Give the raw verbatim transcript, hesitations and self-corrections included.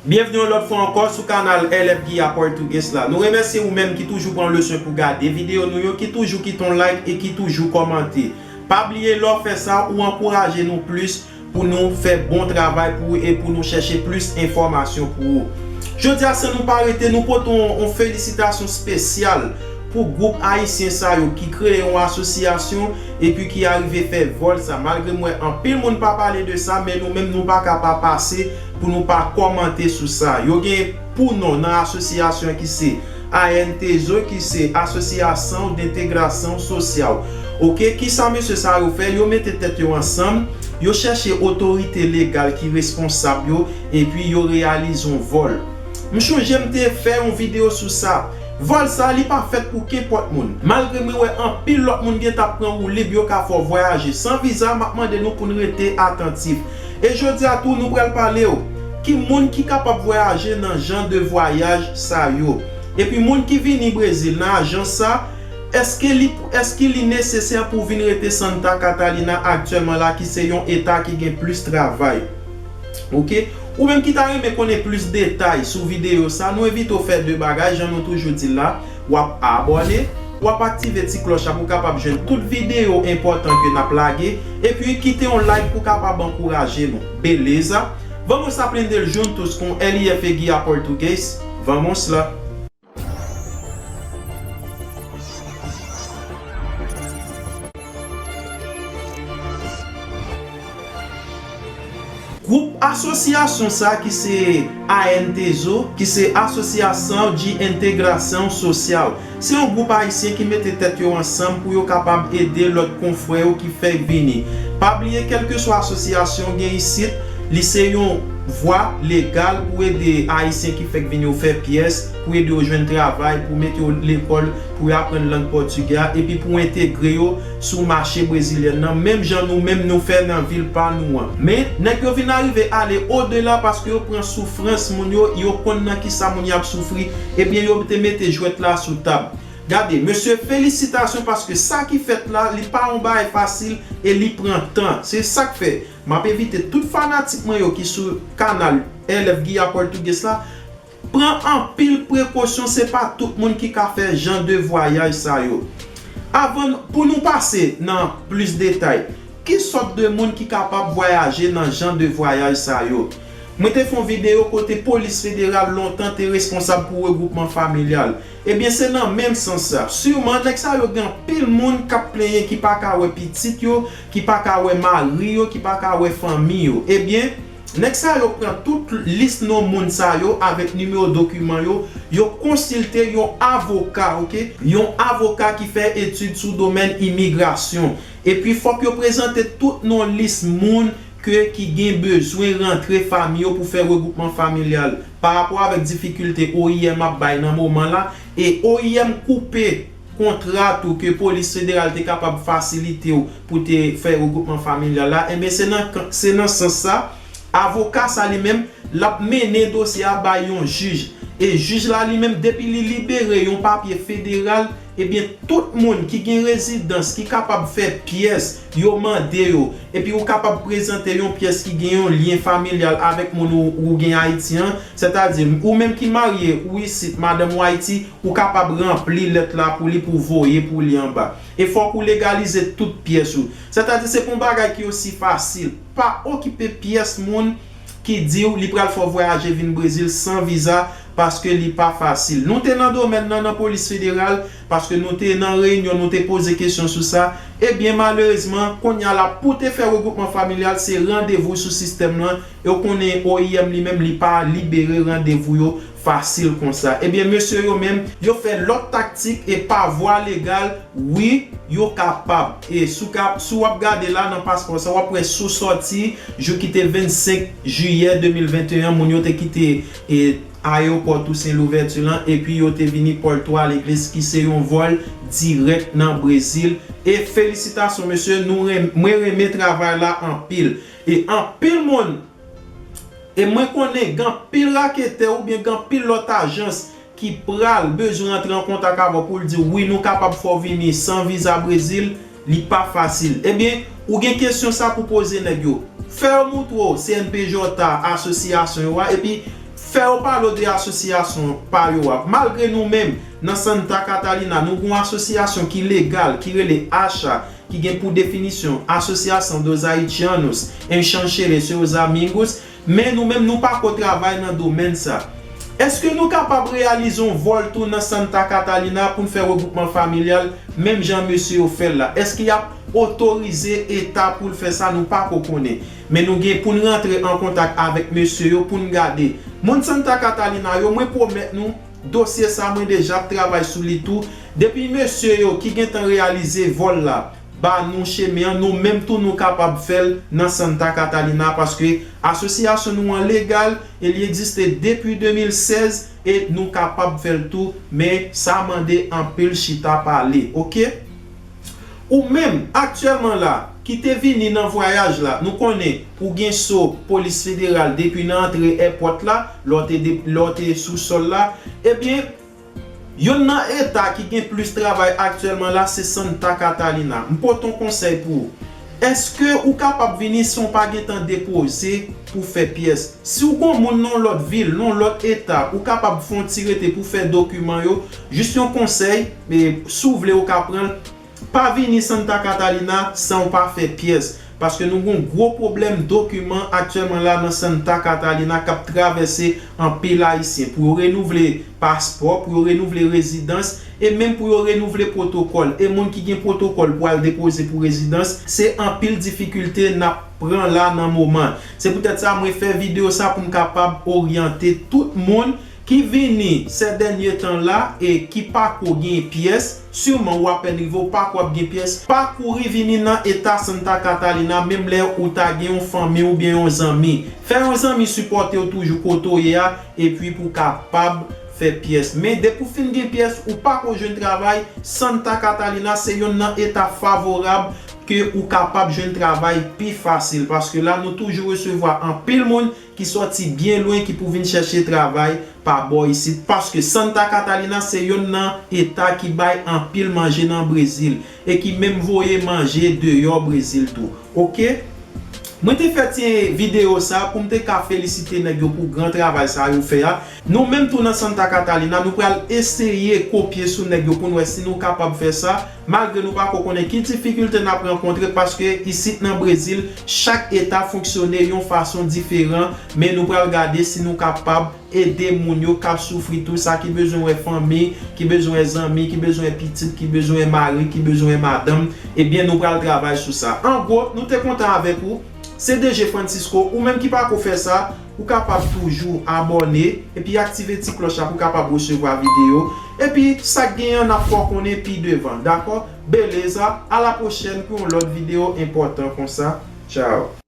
Byenvni yon lòt fwa ankò sou kanal L F Guilla Português la. Nou remèsye ou menm ki toujou pran le swen pou gade videyo nou yo, ki toujou kite yon like e ki toujou kòmante. Pa bliye lè w fè sa, ou ankouraje nou plis pou nou fè bon travay pou ou e pou nou chèche plis enfòmasyon pou ou. Jodi a, san nou pa rete, nou pote yon, yon felisitasyon espesyal pou gwoup ayisyen sa yo ki kreye yon asosyasyon epi ki arive fè vòl sa. Malgre m wè anpil moun pa pale de sa, men nou menm nou pa ka pa pase pou nou pa kòmante sou sa. Yo gen pou non nan asosyasyon ki se A N T S O, ki se Associação de Integração Social. Oke, kisa mesye sa yo fè? Yo mete tèt yo ansanm, yo chèche otorite legal ki responsab yo, epi yo reyalize yon vòl. M chonje m te fè yon videyo sou sa. Vòl sa, li pa fèt pou kenpòt moun. Malgre mwen wè anpil lòt moun gentan ap pran woulib, yo ka fè w vwayaje san viza, m ap mande nou pou n rete atantif. E jodi a tou, nou pral pale w ki moun ki kapab vwayaje nan jan de vwayaj sa yo. Epi moun ki vini Brezil nan ajans sa, èske li, èske li nesesè pou w vin rete Santa Catarina aktyèlman la, ki se yon eta ki gen plis travay? Oke? Ou menm ki ta renmen konnen plis detay sou videyo sa, nou envite w fè de bagay, jan nou toujou di l la, w ap abòne, w ap aktive ti klòch la pou w kapab jwenn tout videyo enpòtan ke n ap lage, epi kite yon like pou w kapab ankouraje nou. Beleza? Vamos aprender juntos com L F Guilla Português? Vamos lá! Gwoup asosyasyon sa ki se A N T S O, ki se Associação de Integração Social. Se yon gwoup ayisyen ki mete tèt yo ansanm pou yo kapab ede lòt konfrè yo ki fèk vini. Pa bliye, kèlkeswa asosyasyon gen isit, li se yon vwa legal pou ede ayisyen ki fèk vini yo fè pyès, pou ede yo jwenn travay, pou mete yo lekòl, pou yo aprann lang pòtigè a, epi pou entegre yo sou mache brezilyen nan, menm jan nou menm nou fè nan vil pa nou an. Men, nèg yo vin arive ale odela paske yo pran soufrans moun yo, yo konn nan kisa moun y ap soufri, ebyen yo te mete jwèt la sou tab. Gade, mesye, felisitasyon paske sa ki fèt la, li pa yon bagay fasil e li pran tan. Se sa k fè, m ap envite tout fanatik mwen yo ki sou kanal L F Guilla Português la, pran anpil prekosyon, se pa tout moun ki ka fè jan de vwayaj sa yo. Avan, pou nou pase nan plis detay, ki sòt de moun ki kapab vwayaje nan jan de vwayaj sa yo? Mwen te fè yon videyo kote polis federal lontan te responsab pou regwoupman familyal. Ebyen, se nan menm sans sa. Siman, nèg sa yo gen anpil moun k ap plenyen ki pa ka wè pitit yo, ki pa ka wè mari yo, ki pa ka wè fanmi yo. Ebyen, nèg sa yo pran tout lis non moun sa yo avèk nimewo dokiman yo, yo konsilte yon avoka, oke? Yon avoka ki fè etid sou domèn imigrasyon. Epi fòk yo prezante tout non lis moun ke ki gen bezwen rantre fanmi yo pou fè regwoupman familyal. Pa rapò avèk difikilte O I M ap bay nan moman la, e O I M koupe kontra tou ke polis federal te kapab fasilite w pou te fè regwoupman familyal la, enben se nan, se nan sans sa, avoka sa li menm, l ap mennen dosye a bay yon jij. E jij la li menm, depi li libere yon papye federal, ebyen, tout moun ki gen rezidans, ki kapab fè pyès, yo mande yo. Epi ou kapab prezante yon pyès ki gen yon lyen familyal avèk moun ou, ou gen Ayiti an. Sètadi, ou menm ki marye, ou isit, madanm ou Ayiti, ou kapab ranpli lèt la pou li, pou voye pou li anba. E fòk ou legalize tout pyès ou. Sètadi, se pa yon bagay ki osi fasil. Pa okipe pyès moun ki di w li pral fè w vwayaje vin Brezil san viza, paske li pa fasil. Nou te nan domèn nan, nan polis federal, paske nou te nan reyinyon, nou te poze kesyon sou sa. Ebyen, malerezman, kounye a la, pou te fè regwoupman familyal, se randevou sou sistèm lan. E w konnen O I M li menm, li pa libere randevou yo fasil konsa. Ebyen, mesye yo menm, yo fè lòt taktik e pa vwa legal, wi, yo kapab. E si w ka, si w ap gade la nan paspò sa, w ap wè sou sòti, jou ki te vennsenk jiyè de mil venteyen, moun yo te kite, e, ayewopò Toussaint Louverture lan, epi yo te vini Porto Alegre, ki se yon vòl dirèk nan Brezil. E felisitasyon, mesye, nou ren-, mwen renmen travay la anpil. E anpil moun, e mwen konnen gen anpil raketè oubyen gen anpil lòt ajans ki pral bezwen rantre an kontak avè w pou l di w, wi, nou kapab fè w vini san viza Brezil, li pa fasil. Ebyen, ou gen kesyon sa pou poze nèg yo. Fè yo moutre w C N P J a, asosyasyon yo a, epi Fè yo pale w de asosyasyon pa yo a. Malgre nou menm, nan Santa Catalina, nou gen yon asosyasyon ki legal, ki rele ACHA, ki gen pou definisyon Asociação dos Haitianos em Xanxerê, Seus Amigos, men nou menm nou pako travay nan domèn sa. Èske nou kapab reyalize yon vòl tou nan Santa Catalina pou n fè regwoupman familyal, menm jan mesye yo fè l la? Èske y ap otorize eta pou l fè sa? Nou pako konnen. Men nou gen pou n rantre an kontak avèk mesye yo pou n gade. Moun Santa Catalina yo, mwen pwomèt nou, dosye sa mwen deja ap travay sou li tou. Depi mesye yo ki gentan reyalize vòl la ba nou chemen an, nou menm tou nou kapab fè l nan Santa Catalina, paske asosyasyon nou an legal e li egziste depi de mil sèz e nou kapab fè l tou, men sa mande anpil chita pale, oke? Ou menm, aktyèlman la, ki te vini nan vwayaj la, nou konnen ou gen so polis federal depi nan antre èpòt la, lè w te de-, lè w te sou sòl la, ebyen, yonn nan eta ki gen plis travay aktyèlman la, se Santa Catalina. M pote yon konsèy pou ou. Èske ou kapab vini san w pa gentan depoze pou fè pyès? Si w gon moun nan yon lòt vil, nan yon lòt eta, ou kapab fè yon ti rete pou fè dokiman yo. Jis yon konsèy, e, si w vle ou ka pran l. Pa vini Santa Catalina san w pa fè pyès, paske nou gon gwo pwoblèm dokiman aktyèlman la nan Santa Catalina k ap travèse anpil Ayisyen. Pou yo renouvle paspò, pou yo renouvle rezidans, e menm pou yo renouvle pwotokòl. E moun ki gen pwotokòl pou al depoze pou rezidans, se anpil difikilte n ap pran la nan moman. Se poutèt sa mwen fè videyo sa pou m kapab oryante tout moun ki vini sè dènye tan la e ki pako gen pyès, siman ou apèn rive, ou pako ap gen pyès, pa kouri vini nan eta Santa Catalina, menm lè ou ta gen yon fanmi oubyen yon zanmi. Fè yon zanmi sipòte w toujou kote w ye a, epi pou w kapab fè pyès. Men depi w fin gen pyès, ou pako jwenn travay, Santa Catalina se yonn nan eta favorab ke ou kapab jwenn travay pi fasil, paske la nou toujou resevwa anpil moun ki sòti byen lwen ki pou vin chèche travay pa bò isit, paske Santa Catalina se yonn nan eta ki bay anpil manje nan Brezil e ki menm voye manje deyò Brezil tou. Oke? Mwen te fè ti videyo sa pou m te ka felisite nèg yo pou gran travay sa yo fè a. Nou menm tou nan Santa Catalina, nou pral eseye kopye sou nèg yo pou n wè si nou kapab fè sa, malgre nou pako konnen ki difikilte n ap rankontre, paske isit nan Brezil, chak eta fonksyone yon fason diferan, men nou pral gade si nou kapab ede moun yo k ap soufri tou, sa ki bezwen wè fanmi, ki bezwen wè zanmi, ki bezwen wè pitit, ki bezwen wè mari, ki bezwen wè madanm, ebyen nou pral travay sou sa. An gwo, nou te kontan avèk ou. Se D J Francisco, ou menm ki pako fè sa, ou kapab toujou abòne epi aktive ti klòch la pou w kapab resevwa videyo. Epi sa k genyen an n ap fè w konnen pi devan, dakò? Beleza, a la pwochèn pou yon lòt videyo enpòtan konsa. Tchao.